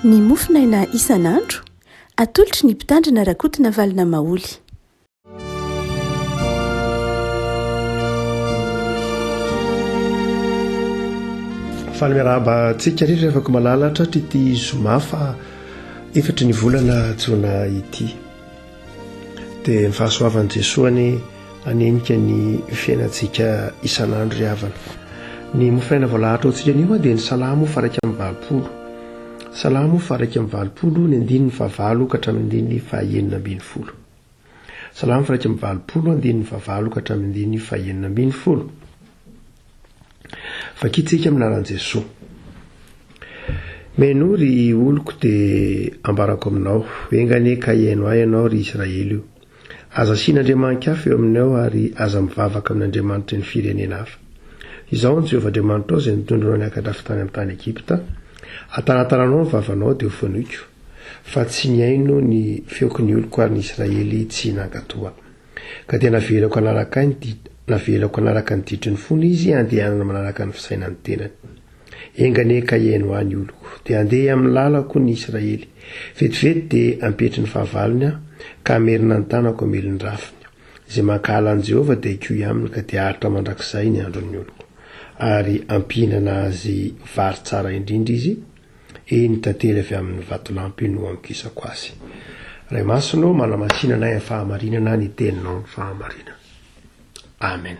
Ny mofonaina isan'andro, atolotry ny Mpitandrina Rakotonavalona Maholy. Faly miarahaba antsika rehetra afaka malala tratry ity zoma fa efatry ny volana jona ity. Dia ny fahasoavan'i Jesoa anie hanenika ny fiainantsika isan'andro ry havana. Ny mofonaina voalahatra ho antsika anio dia ny Salamo faha-81. Salamo faha-81, ny andininy fahavalo ka hatramin'ny andininy faha-enina ambin'ny folo. Salamo faha-81, andininy fahavalo ka hatramin'ny andininy faha-enina ambin'ny folo. Vakintsika amin'ny anaran'i Jesoa. Mihainoa ry oloko dia ambarako aminao, enga anie ka hihaino ahy ianao ry Israely o. Aza asiana andriamani-kafa eo aminao ary aza mivavaka amin'ny andriamanitry ny firenena hafa. Izaho no Jehovah Andriamanitrao izay nitondra anao niakatra avy tany amin'ny tany Egypta. Atanataranao ny vavanao dia hofenoiko, fa tsy nihaino ny feoko ny oloko ary ny Israely tsy nankatò ahy. Ka dia navelako hanaraka ahy ny navelako hanaraka ny ditry ny fony izy handehanana manaraka ny fisainan'ny tenany. Enga anie ka hihaino ahy ny oloko, dia handeha amin'ny lalako ny Israely. Vetivety dia hampetry ny fahavalony aho, ka hamerina ny tanako hamely ny rafiny. Izay mankahala an'i Jehovah dia hikoy aminy, ka dia haharitra mandrakizay ny andron'ny oloko. Ary hampihinana azy vary tsara indrindra izy, Eny, tantely avy amin'ny vatolampy no ankisako azy. Ray Masina ô, manamasina anay amin'ny fahamarinana ny Teninao ny fahamarinana. Amen.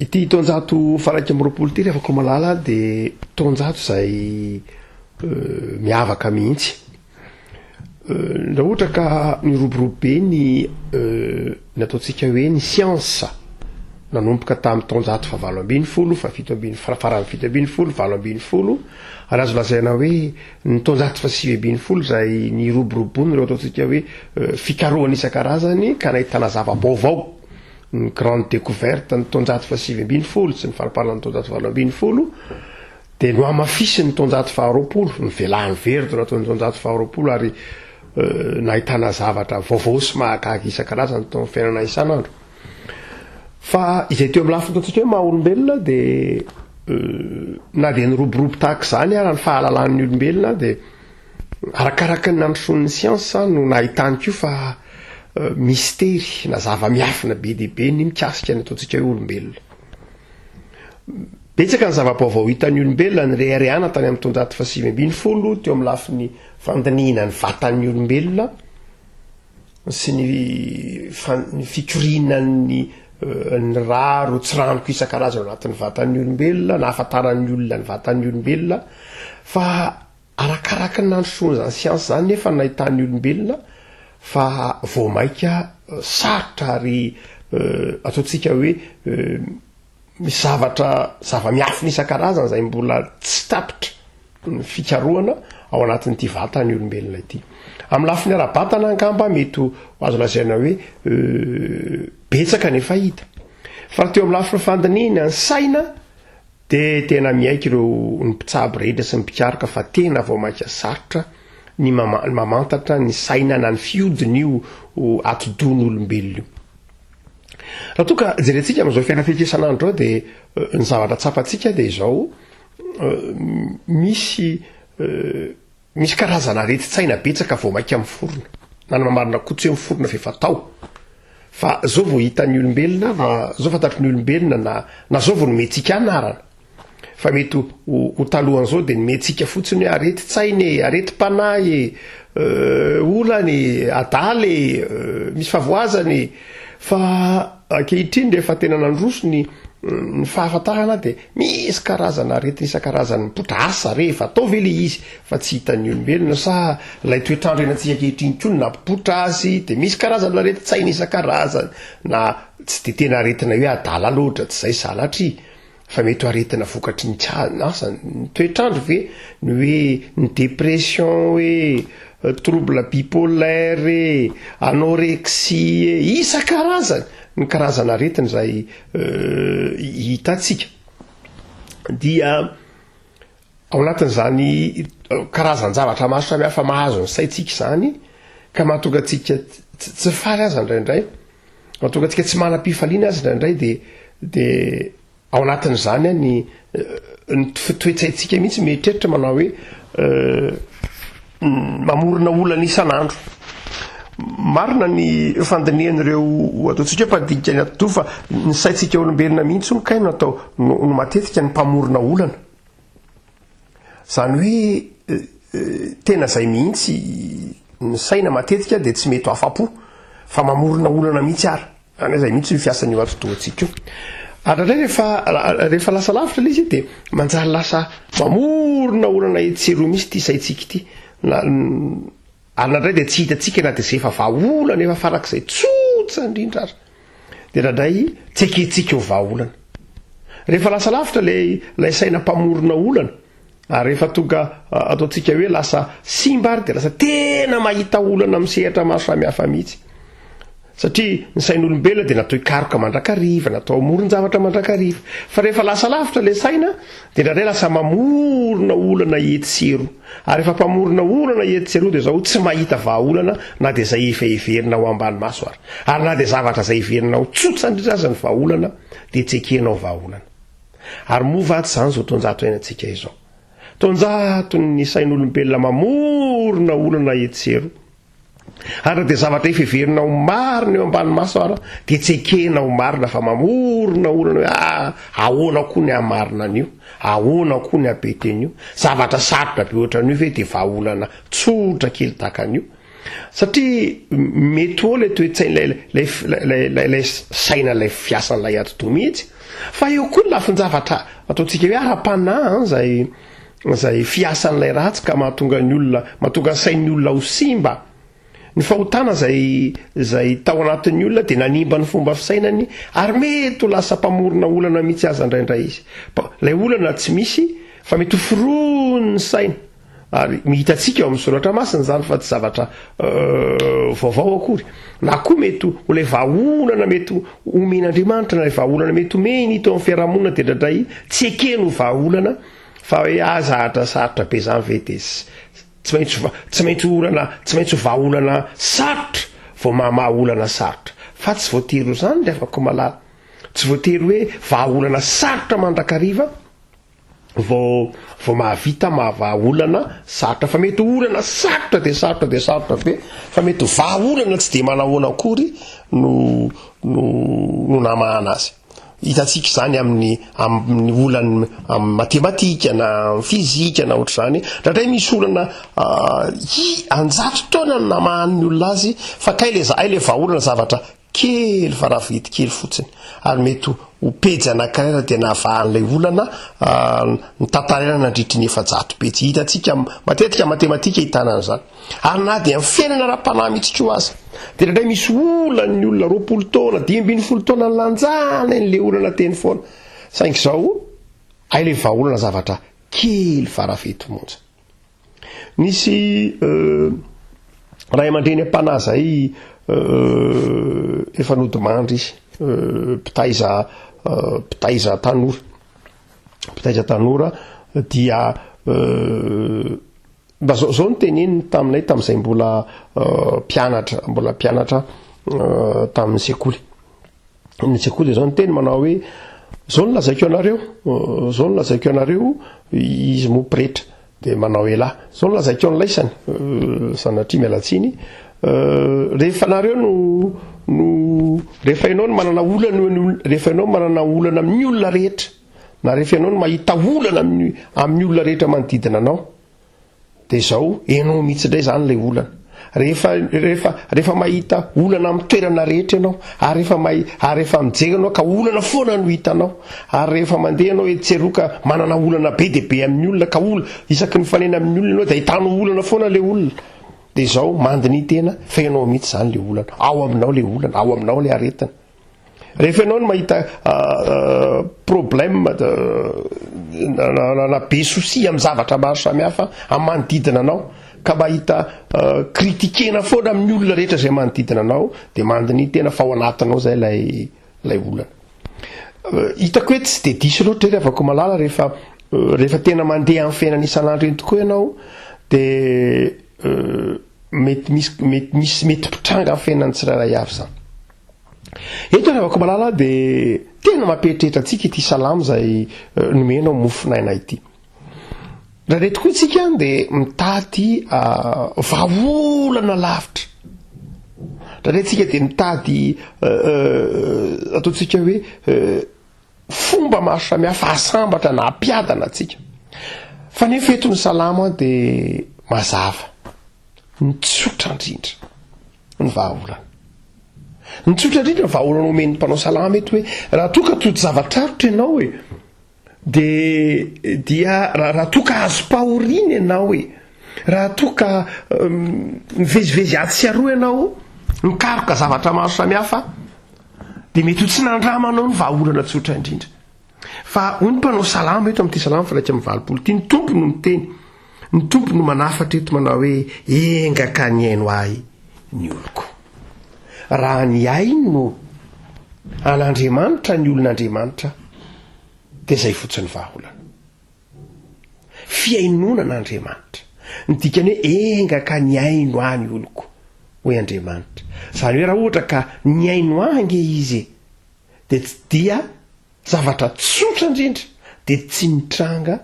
Ity taonjato faraika amby roapolo ity rehefa komalala dia taonjato izay euh, miavaka mihitsy. Raha ohatra ka niroborobo be ny ny ataontsika hoe ny siansa nanomboka tamin'ny taonjato fahavalo ambin'ny folo, fahafito ambin'ny faran'ny 17, 18, ary azo lazaina hoe ny taonjato fahasivy ambin'ny folo izay niroboroboana ireo ataontsika hoe fikarohana isan-karazany ka nahitana zava-baovao, ny grande découverte ny taonjato fahasivy ambin'ny folo sy ny faramparan'ny taonjato 18. Dia nohamafisiny ny taonjato faharoapolo, novelahany very tao anatin'ny taonjato faharoapolo ary nahitana zavatra vaovao sy mahagaga isan-karazany tao amin'ny fiainana isan'andro. Fa izay teo amin'ny lafiny ataontsika hoe maha olombelona dia na dia niroborobo tahaka izany ara ny fahalalan'ny olombelona dia arakaraka ny nandrosoan'ny siansa no nahitany koa fa mistery na zava-miafina be dia be ny mikasika ny ataontsika hoe olombelona. Betsaka ny zava-baovao hitan'ny olombelona nireharehana tany amin'ny taonjato fahasivy ambin'ny folo teo amin'ny lafiny fandinihina ny vatan'ny olombelona sy ny ny fikorianan'ny ny rà ro tsiranoka isan-karazany ao anatin'ny vatan'ny olombelona, nahafantaran'ny olona ny vatan'ny olombelona. Fa arakaraky ny nandrosoan'izany siansa izany nefa no nahitan'ny olombelona fa vao mainka sarotra ary ataontsika hoe Misy zavatra, zava-miafina isan-karazany izay mbola tsy tapitra ny fikarohana ao anatin'ity vatan'ny olombelona ity. Amin'ny lafiny ara-batana angamba mety ho azo lazaina hoe betsaka ny efa hita. Fa raha teo amin'ny lafiny fandinihina ny saina dia tena miaiky ireo ny mpitsabo rehetra sy ny mpikaroka fa tena vao mainka sarotra ny mamantatra ny saina na ny fihodin'io atidohan'olombelona io. Raha toa ka jerentsika amin'izao fiainantsika isan'andro izao dia ny zavatra tsapantsika dia izao, misy misy karazana aretin-tsaina betsaka vao mainka miforona, na ny mamarina koa tsy hoe miforona fa efa tao, fa zao vao hitan'ny olombelona na zao fantatry ny olombelona na na zao vao nomentsika anarana. Fa mety ho talohan'izao dia nomentsika fotsiny hoe aretin-tsaina e, aretim-panahy e, olana e, adala e, misy fahavoazana e. Fa ankehitriny rehefa tena nandroso ny ny fahafantarana dia misy karazana aretina isan-karazany mipoitra. Asa re efa atao ve ilay izy fa tsy hitan'ny olombelona sa ilay toetr'andro iainantsika ankehitriny koa no nampipoitra azy dia misy karazana aretin-tsaina isan-karazany na tsy dia tena aretina hoe adala loatra, tsy izay sanatria. Fa mety ho aretina vokatry ny tsy asa, ny toetr'andro ve, ny hoe ny dépression hoe, trouble bipolaire e, anorexie e, isan-karazany ny karazana aretina izay hitantsika. Dia ao anatin'izany karazan-javatra maro samihafa mahazo ny saintsika izany ka mahatonga antsika tsy faly aza indraindray. Mahatonga antsika tsy manam-pifaliana aza indraindray dia dia ao anatin'izany ny. Ny toe-tsaintsika mihitsy mieritreritra manao hoe mamorona olana isan'andro. Marina ny fandinihan'ireo ataontsika hoe mpandinika ny atidoha fa ny saintsika olombelona mihitsy hono kay no atao no no matetika ny mpamorona olana. Izany hoe tena izay mihitsy ny saina matetika dia tsy mety ho afa-po fa mamorona olana mihitsy ary. Any izay mihitsy ny fiasan'io atidohantsika io. Ary indraindray rehefa rehefa lasa lavitra ilay izy dia manjary lasa mamorona olana etsy sy eroa mihitsy ity saintsika ity. Na ary indraindray dia tsy hitantsika na dia izay efa vahaolana efa farak'izay tsotra indrindra ary. Dia indraindray tsy ekentsika ho vahaolana. Rehefa lasa lavitra ilay ilay saina mpamorona olana ary rehefa tonga ataontsika hoe lasa simba ary dia lasa tena mahita olana amin'ny sehatra maro samihafa mihitsy. Satria ny sain'olombelona dia natao hikaroka mandrakariva, natao hamoron-javatra mandrakariva. Fa rehefa lasa lavitra ilay saina, dia indraindray lasa mamorona olana etsy sy eroa. Ary rehefa mpamorona olana etsy sy eroa dia izao tsy mahita vahaolana na dia izay efa heverina ho ambany maso ary. Ary na dia zavatra izay heverina ho tsotra indrindra aza ny vahaolana dia tsy ekena ho vahaolana. Ary moa va tsy izany izao taonjato iainantsika izao? Taonjato ny sain'olombelona mamorona olana etsy sy eroa. Ary na dia zavatra efa heverina ho marina eo ambany maso ara dia tsy ekena ho marina fa mamorona olana hoe ah, ahoana koa ny hamarina an'io, ahoana koa ny habety an'io, zavatra sarotra be ohatran'io ve dia vahaolana tsotra kely tahaka an'io. Satria mety ho ao ilay toe-tsaina, ilay, ilay, ilay, ilay saina, ilay fiasan'ilay atidoha mihitsy, fa eo koa ny lafin-javatra ataontsika hoe ara-panahy an, izay izay fiasan'ilay ratsy ka mahatonga ny olona, mahatonga ny sain'ny olona ho simba. Ny fahotana izay izay tao anatin'ny olona dia nanimba ny fomba fisainany ary mety ho lasa mpamorona olana mihitsy aza indraindray izy. Ilay olana tsy misy fa mety ho foronin'ny saina. Ary hitantsika ao amin'ny soratra masina izany fa tsy zavatra vaovao akory. Na koa mety ho ilay vahaolana mety homen'Andriamanitra na ilay vahaolana mety homeny hita ao amin'ny fiarahamonina dia indraindray tsy ekeny ho vahaolana Fa hoe ah zahatra sarotra be zany ve de tsy maintsy tsy maintsy olana tsy maintsy ho vahaolana sarotra vao mahamaha olana sarotra. Fa tsy voatery ho zany ry havako malala. Tsy voatery hoe vahaolana sarotra mandrakariva vao vao mahavita mahavaha olana sarotra. Fa mety ho olana sarotra dia sarotra dia sarotra be fa mety ho vahaolana tsy dia manahoana akory no no no namahana azy. Hitantsika izany amin'ny amin'ny olan'ny amin'ny matematika na amin'ny fizika na ohatr'izany. Indraindray misy olana hi anjato taona no namahan'ny olona azy fa kay le hay le vahaolana zavatra kely faravidy kely fotsiny. Ary mety ho pejy anankiray ary dia navahan'ilay olana notantaraina nandritry ny 400 pejy. Hitantsika matetika matematika ahitana an'izany. Ary na dia amin'ny fiainana ara-panahy mihitsy koa aza, dia indraindray misy olan'ny olona 20 taona, 15 taona nilanjana an'ilay olana teny foana. Saingy izao, hay ilay vahaolana zavatra kely farafety monja. Nisy ray aman-dreny am-panahy izay efa nodimandry izy, mpitaiza mpitaiza tanora, mpitaiza tanora dia Mba zao zao no teneniny taminay tamin'izay mbola mpianatra, mbola mpianatra tamin'ny sekoly. Ny sekoly dia zao ny teny manao hoe zao no lazaiko anareo, zao no lazaiko anareo, izy moa pretra dia manao elah. Zao no lazaiko an'laisany, sanatria miala tsiny, rehefa nareo no no rehefa ianao no manana olana rehefa ianao manana olana amin'ny olona rehetra Na rehefa ianao no mahita olana amin'ny amin'ny olona rehetra manodidina anao, dia izao, ianao mihitsy indray izany ilay olana. Rehefa rehefa rehefa mahita olana amin'ny toerana rehetra ianao, ary rehefa mahi ary rehefa mijery ianao ka olana foana no hitanao, ary rehefa mandeha ianao etsy sy eroa ka manana olana be dia be amin'ny olona ka olona isaky ny mifanena amin'ny olona ianao dia ahitanao olana foana ilay olona, dia izao, mandiniha tena fa ianao mihitsy izany ilay olana, ao aminao ilay olana, ao aminao ilay aretina. Rehefa ianao no mahita problème na be souci amin'ny zavatra maro samihafa amin'ny manodidina anao ka mahita critiquena foana amin'ny olona rehetra izay manodidina anao dia mandiniha tena fa ao anatinao izay ilay ilay olana. Hitako hoe tsy dia diso loatra ry havako malala rehefa rehefa tena mandeha amin'ny fiainana isan'andro iny tokoa ianao dia mety misy mety misy mety mpitranga amin'ny fiainan'ny tsirairay avy izany. Eto ry havako malala dia tena mampieritreritra antsika ity salamo izay eh, nomenao mofonaina ity. Raha reto koa isika dia mitady ah, vahaolana lavitra. Raha reto isika dia mitady eh, eh, ataontsika hoe fomba maro samihafa hahasambatra na hampiadana antsika. Fa nefa eto ny salamo dia mazava, ny tsotra indrindra ny vahaolana. Ny tsotra indrindra ny vahaolana omen'ny mpanao salamo eto hoe raha toa ka tojo zava-tsarotra ianao e, de dia raha toa ka azom-pahoriana ianao e, raha toa ka mivezivezy atsy sy aroa ianao, mikaroka zavatra maro samihafa, dia mety ho tsy nandramanao ny vahaolana tsotra indrindra. Fa hoy ny mpanao salamo eto amin'ity salamo faha 81 ity, ny Tompo no miteny, ny Tompo no manafatra eto manao hoe, enga ka nihaino ahy ny oloko. Raha nihaino an'Andriamanitra ny olon'Andriamanitra, dia izay fotsiny vahaolana. Fihainoana an'Andriamanitra. Ny dikany hoe enga ka nihaino ahy ny oloko, hoy Andriamanitra. Izany hoe raha ohatra ka nihaino ahy ange izy e, dia tsy dia zavatra tsotra indrindra dia tsy mitranga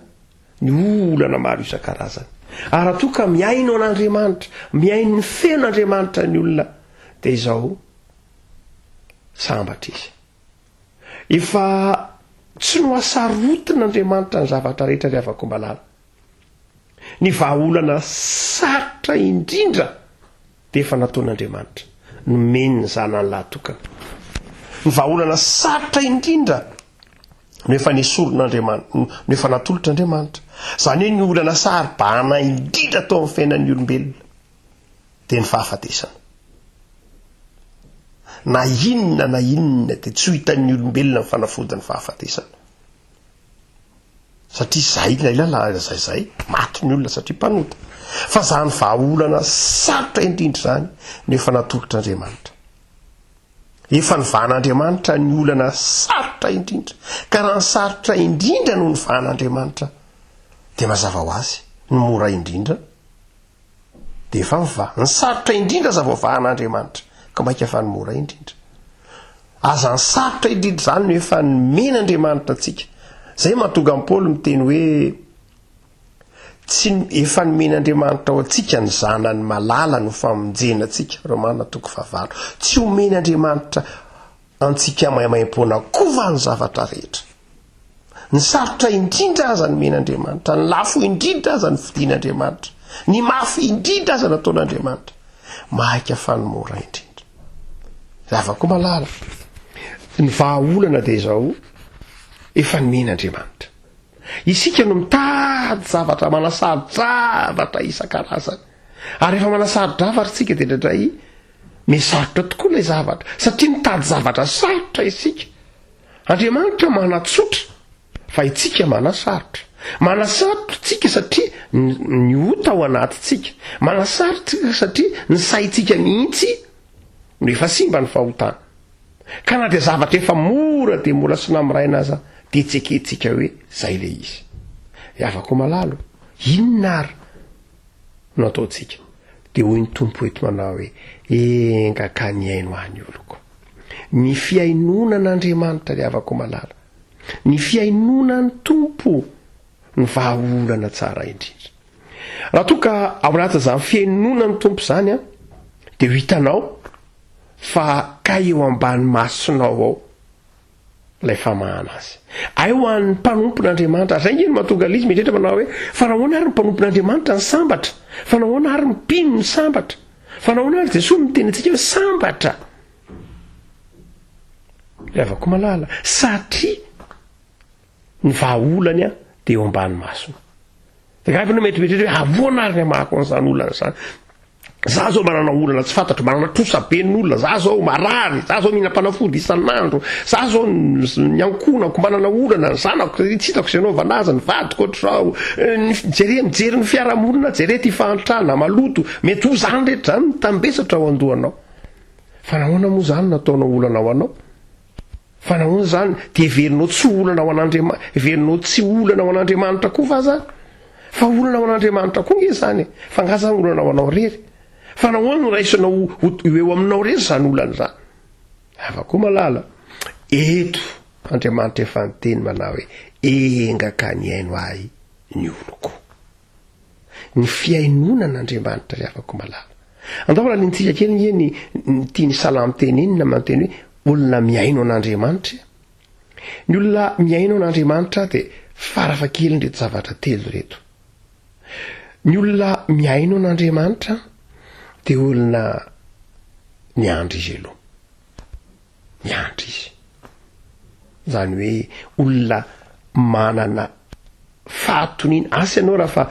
ny olana maro isan-karazany. Ary raha toa ka mihaino an'Andriamanitra, mihaino ny feon'Andriamanitra ny olona, dia izao sambatra izy. Efa tsy nohasarotin'Andriamanitra ny zavatra rehetra ry havako malala. Ny vahaolana sarotra indrindra dia efa nataon'Andriamanitra, nomeny ny Zanany lahatokana. Ny vahaolana sarotra indrindra no efa nesorin'Andriamanitra, no efa natolotr'Andriamanitra. Izany hoe ny olana saro-bahana indrindra tao amin'ny fiainan'ny olombelona dia ny fahafatesana. Na inona na inona dia tsy ho hitan'ny olombelona ny fanafodin'ny fahafatesana. Satria zay ilay lalàna zay zay, maty ny olona satria mpanota. Fa zany vahaolana sarotra indrindra izany no efa natolotr'Andriamanitra. Efa nivahan'Andriamanitra ny olana sarotra indrindra. Ka raha ny sarotra indrindra no nivahan'Andriamanitra, dia mazava ho azy, ny mora indrindra dia efa mivaha. Ny sarotra indrindra aza voavahan'Andriamanitra, ka mainka fa ny mora indrindra. Aza ny sarotra indrindra izany no efa nomen'Andriamanitra antsika. Izay mahatonga an'i Paoly miteny hoe tsy efa nomen'Andriamanitra ho antsika ny zanany malala no famonjena antsika, Romana toko fahavalo. Tsy omen'Andriamanitra antsika maimaimpoana koa va ny zavatra rehetra? Ny sarotra indrindra aza nomen'Andriamanitra, ny lafo indrindra aza nofidin'Andriamanitra, ny mafy indrindra aza nataon'Andriamanitra. Maika fa ny mora indrindra. Zavako malala, ny vahaolana dia izao, efa nomen'Andriamanitra. Isika no mitady zavatra manasaro-javatra isan-karazany. Ary rehefa manasaro-javatra isika dia indraindray miha-sarotra tokoa ilay zavatra, satria mitady zavatra sarotra isika. Andriamanitra manatsotra fa itsika manasarotra. Manasarotra tsika satria ny ota ao anatintsika. Manasarotra tsika satria ny saintsika mihitsy no efa simba ny fahotana. Ka na dia zavatra efa mora dia mora sy namiraina aza dia tsy ekentsika hoe zay le izy. Ry havako malalo, inona ary no ataontsika? Dia hoy ny Tompo eto manao hoe, enga ka nihaino ahy ny oloko. Ny fihainoana an'Andriamanitra ry havako malala, ny fihainoana ny Tompo no vahaolana tsara indrindra. Raha toa ka ao anatin'izany fihainoana ny Tompo izany an, dia ho hitanao fa kay eo ambany masonao ao ilay famahana azy. Ay ho an'ny mpanompon'Andriamanitra. Ary izay ange no mahatonga an'izy mieritreritra manao hoe, fa nahoana ary ny mpanompon'Andriamanitra ny sambatra? Fa nahoana ary ny mpino ny sambatra? Fa nahoana ary Jesoa miteny antsika hoe sambatra? Ry havako malala, satria ny vahaolany dia eo ambany masony. Dia angamba ianao mety mieritreritra hoe ahoana ary ny hamahako an'izany olana izany? Za zao manana olana tsy fantatro, manana trosa be ny olona, za zao marary, za zao mihinam-panafody isan'andro, za zao ny ankohonako manana olana, ny zanako tsy hitako izay anaovana azy, ny vadiko ohatr'izao, ny jere mijery ny fiarahamonina, jere ty fahantrana, maloto, mety ho zany rehetra zany mitambesatra ao an-dohanao. Fa nahoana moa zany nataonao olana ho anao? Fa nahoana zany? Dia heverinao tsy ho olana ho an'Andriamanitra, heverinao tsy ho olana ho an'Andriamanitra koa va zany? Fa olana ho an'Andriamanitra koa nge zany e! Fa nga zany olana ho anao rery? Fa nahoana no raisinao ho eo aminao rery zany olana zany? Havako malala, eto Andriamanitra efa niteny manao hoe, Enga ka nihaino ahy ny oloko. Ny fihainoana an'Andriamanitra ry havako malala. Andao halalintsika kely nge ny ny tian'ny salamo tenenina manteny hoe olona mihaino an'Andriamanitra. Ny olona mihaino an'Andriamanitra dia farafahakeliny ireto zavatra telo ireto. Ny olona mihaino an'Andriamanitra dia olona miandry izy aloha. Miandry izy. Izany hoe olona manana fahatoniana. Asa ianao raha fa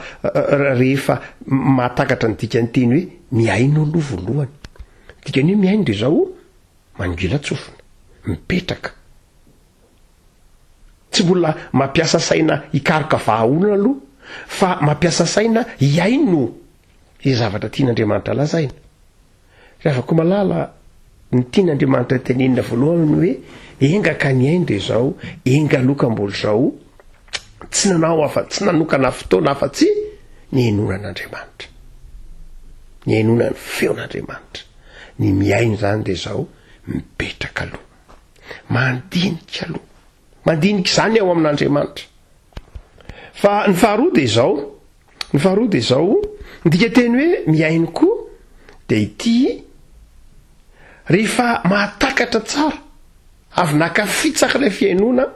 rehefa mahatakatra ny dikan'ny teny hoe mihaino aloha voalohany. Ny dikan'ny hoe mihaino dia izao, mangilan-tsofina, mipetraka. Tsy mbola mampiasa saina hikaroka vahaolana aloha fa mampiasa saina hihaino izay zavatra tian'Andriamanitra lazaina. Ry havako malala, ny tian'Andriamanitra tenenina voalohany ny hoe enga ka ny aino dia izao, enga aloha ka mbola izao, tsy nanao afa, tsy nanokana fotoana afa-tsy ny hainoana an'Andriamanitra. Ny hainoana ny feon'Andriamanitra. Ny mihaino izany dia izao, mipetraka aloha. Mandinika aloha. Mandinika izany ao amin'Andriamanitra. Fa ny faharoa dia izao, ny faharoa dia izao, ny dikanteny hoe mihaino koa dia ity, rehefa mahatakatra tsara, avy naka fitsaka ilay fihainoana,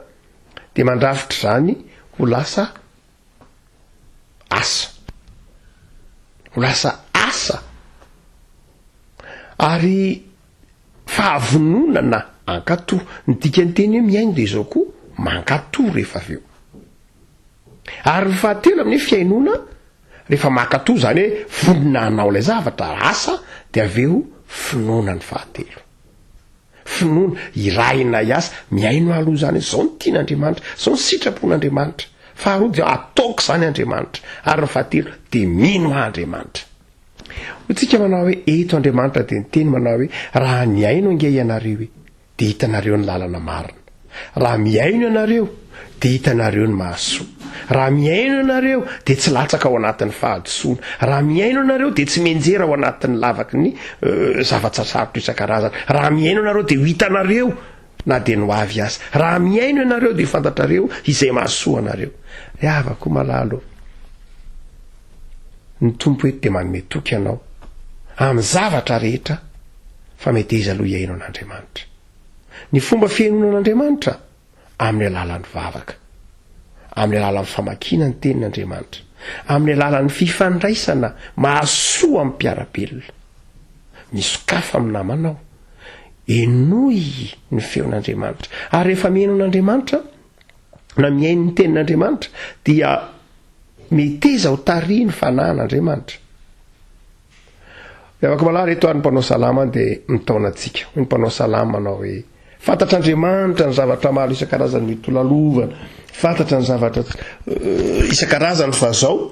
dia mandrafitra izany ho lasa asa. Ho lasa asa. Ary Fahavononana hankatò. Ny dikan'ny teny hoe mihaino dia izao koa, mankatò rehefa avy eo. Ary ny fahatelo amin'ny hoe fihainoana, rehefa mankatò izany hoe vonona hanao ilay zavatra, asa, dia avy eo finoana ny fahatelo. Finoana, irahina hiasa, mihaino aloha izany hoe izao no tian'Andriamanitra, izao ny sitrapon'Andriamanitra. Faharoa dia ataoko izany Andriamanitra. Ary ny fahatelo dia mino aho Andriamanitra. Hoy tsika manao hoe eto Andriamanitra dia niteny manao hoe raha nihaino ange ianareo e dia hitanareo ny lalana marina. Raha mihaino ianareo dia hitanareo ny mahasoa. Raha mihaino ianareo dia tsy latsaka ao anatin'ny fahadisoana. Raha mihaino ianareo dia tsy mianjera ao anatin'ny lavaky ny euh, zava-tsarotra isan-karazany. Raha mihaino ianareo dia ho hitanareo na dia ny ho avy aza. Raha mihaino ianareo dia fantatrareo izay mahasoa anareo. Ry havako malala ô. Ny Tompo eto dia manome toky anao amin'ny zavatra rehetra fa meteza aloha hihaino an'Andriamanitra. Ny fomba fihainoana an'Andriamanitra? Amin'ny alalan'ny vavaka, amin'ny alalan'ny famakiana ny tenin'Andriamanitra, amin'ny alalan'ny fifandraisana mahasoa amin'ny mpiara-belona. Misokafa amin'ny namanao, henoy ny feon'Andriamanitra. Ary rehefa mihaino an'Andriamanitra, na mihaino ny tenin'Andriamanitra, dia Meteza ho tarihin'ny fanahin'Andriamanitra. Ry havako malala, eto ary ny mpanao salama dia mitaona antsika. Hoy ny mpanao salama manao hoe, Fantatr'Andriamanitra ny zavatra maro isan-karazany mety ho lalovana, fantatra ny zavatra eh, isan-karazany fa zao,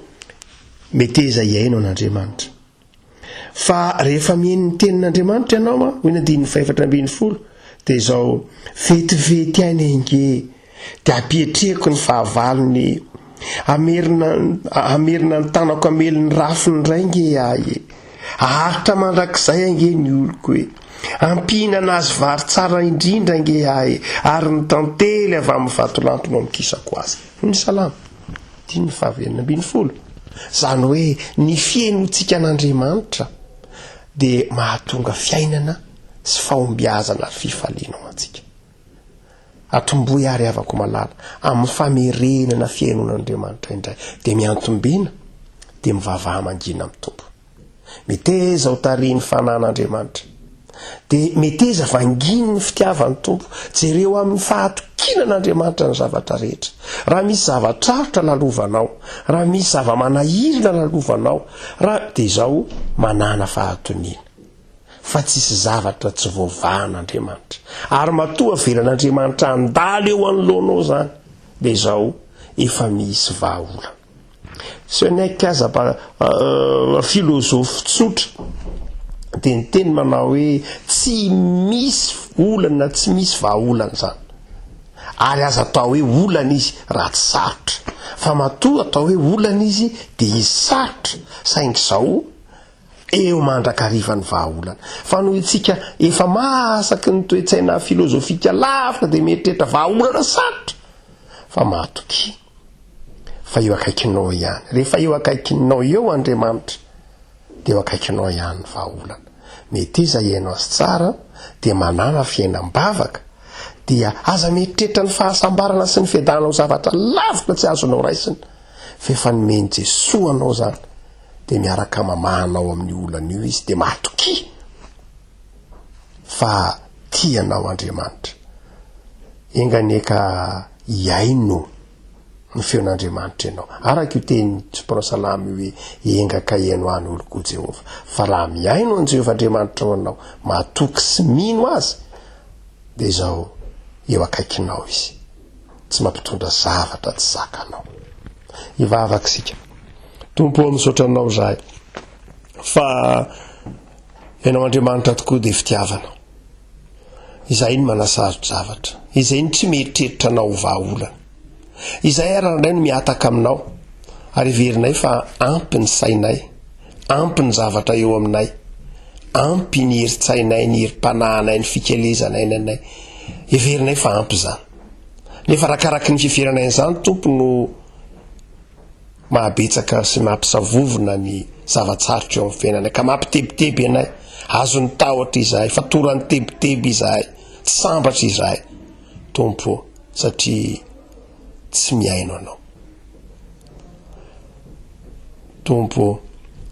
meteza hihaino an'Andriamanitra. Fa rehefa mihaino ny tenin'Andriamanitra ianao an, hoy ny andininy fahefatra ambinifolo, dia izao, vetivety aina ange, dia ampietreko ny fahavalony, hamerina, hamerina ny tanako hamely ny rafiny indray ange ahy e. Haharitra mandrakizay ange ny oloko e. Hampihinana azy vary tsara indrindra ange ahy e, ary ny tantely avy amin'ny vatolampy no hamokisako azy. Hoy ny Salamo. Andininy faha 16. Izany hoe ny fihainoantsika an'Andriamanitra dia mahatonga fiainana sy fahombiazana ary fifaliana ho antsika. Atombohy ary havako malala amin'ny famerenana fihainoana an'Andriamanitra indray. Dia miantombina, dia mivavaha mangina amin'ny Tompo. Meteza ho tarihin'ny fanan'Andriamanitra. Dia meteza vangian'ny fitiavan'ny Tompo. Jereo amin'ny fahatokiana an'Andriamanitra ny zavatra rehetra. Raha misy zava-tsarotra lalovanao, raha misy zava-manahirana lalovanao, raha dia izao manàna fahatoniana. Fa tsisy zavatra tsy voavahan'Andriamanitra. Ary matoa avelan'Andriamanitra handalo eo anoloanao izany, dia izao efa misy vahaolana. Sénèque aza mba filozofy tsotra dia niteny manao hoe tsy misy olana, tsy misy vahaolana izany. Ary aza atao hoe olana izy raha tsy sarotra. Fa matoa atao hoe olana izy dia izy sarotra, saingy izao. Eo mandrakariva ny vahaolana. Fa noho itsika efa masaky ny toe-tsaina filozofika lavitra dia mieritreritra vahaolana sarotra. Fa matokia fa eo akaikinao ihany. Rehefa eo akaikinao eo Andriamanitra dia eo akaikinao ihany ny vahaolana. Meteza hihaino azy tsara dia manàna fiainam-bavaka dia aza mieritreritra ny fahasambarana sy ny fiadanana ho zavatra lavitra tsy azonao raisina fa efa nomen'i Jesoa anao izany dia miaraka mamaha anao amin'io olana io izy dia matokia fa tia anao Andriamanitra. Enga anie ka hihaino ny feon'Andriamanitra ianao. Araka io tenin'ny mpanao salamo io hoe enga ka hihaino ahy ny oloko Jehovah. Fa raha mihaino an'i Jehovah Andriamanitrao ianao, matoky sy mino azy, dia izao eo akaikinao izy. Tsy mampitondra zavatra tsy zakanao. Hivavaka isika. Tompo ô, misaotra anao izahay fa Ianao Andriamanitra tokoa dia fitiavana. Izahay no manasaro-javatra. Izay no tsy mieritreritra anao ho vahaolana. Izahay ary indray no mihataka aminao ary heverinay fa ampy ny sainay, ampy ny zavatra eo aminay, ampy ny herin-tsainay, ny herim-panahinay, ny fikelezanay, ny anay. Heverinay fa ampy izany. Nefa arakaraky ny fiheveranay an'izany Tompo no mahabetsaka sy mampisavovona ny zava-tsarotra eo amin'ny fiainanay ka mampitebiteby anay. Azon'ny tahotra izahay, fatoran'ny tebiteby izahay, tsy sambatra izahay, Tompo ô, satria tsy mihaino Anao. Tompo ô,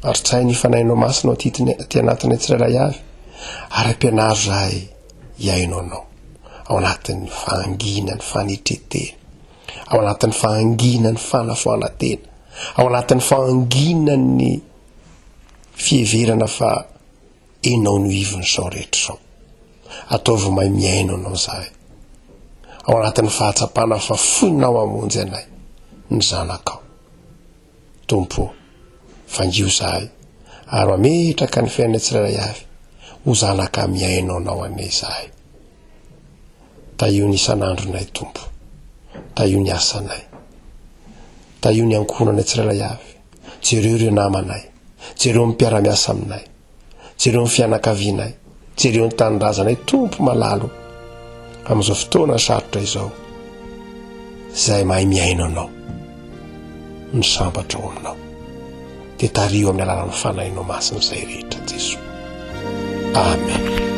arotsahy ny Fanahinao Masina ao aty anatinay tsirairay avy, ary ampianaro izahay hihaino Anao ao anatin'ny fahanginan'ny fanetren-tena. ao anatin'ny fahanginan'ny fanafoanan-tena, ao anatin'ny fahanginan'ny fiheverana fa Enao no ivon'izao rehetra izao. Ataovy mahay mihaino Anao izahay. Ao anatin'ny fahatsapana fa foinao hamonjy anay ny Zanakao. Tompo ô, vangio izahay ary mametraka ny fiainanay tsirairay avy ho zanaka mihaino Anao anie izahay. Tahio ny isan'andronay Tompo. Tahio ny asanay. Tahio ny ankohonanay tsirairay avy. Jereo ireo namanay. Jereo ny mpiara-miasa aminay. Jereo ny fianakavianay. Jereo ny tanindrazanay Tompo malala o. Amin'izao fotoana sarotra izao. Izay mahay mihaino Anao. Ny sambatra ao aminao. Dia tariho amin'ny alalan'ny Fanahinao Masina izay rehetra Jesoa. Amen.